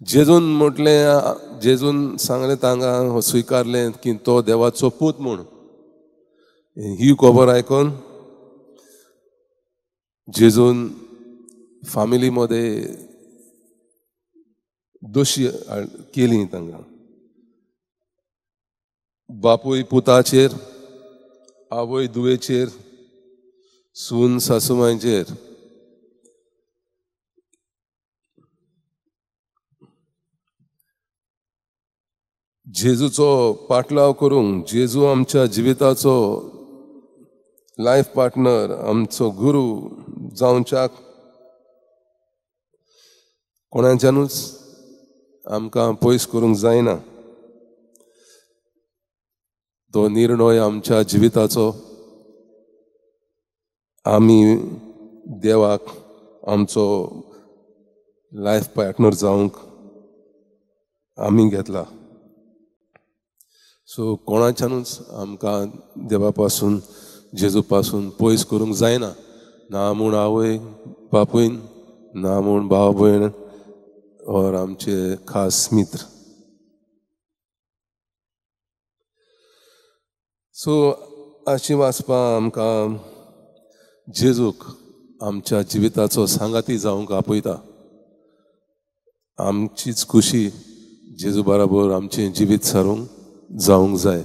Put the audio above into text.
जेजून म्हटलें, जेजून सांगलें तांकां, स्विकारलें की तो देवाचो पूत म्हूण. ही खबर आयकून जेजून फामिली मध्ये दोशी केली तांकां. बापूय पुताचेर, आवय धुवेचेर, सून सासुमांयचेर. जेजूचो पाटलाव करूंक, जेजू आमच्या जिविताचो लायफ पार्टनर, आमचो गुरू जावच्याक कोणाच्यानूच आमकां पयस करूंक जायना. तो निर्णय आमच्या जिविताचो आमी देवाक आमचो लायफ पार्टनर जावंक आमी घेतला. सो कोणाच्यानूच आमकां देवा पासून, जेजू पासून पयस करूंक जायना. ना म्हूण आवय बापूयन, ना म्हूण भाव भयण और आमचे खास मित्र. सो अशी वाचपा आमकां जेजूक आमच्या जिविताचो सांगाती जावंक आपयता. आमचीच खुशी जेजू बराबर आमचें जिवीत सारूंक जावंक जाय.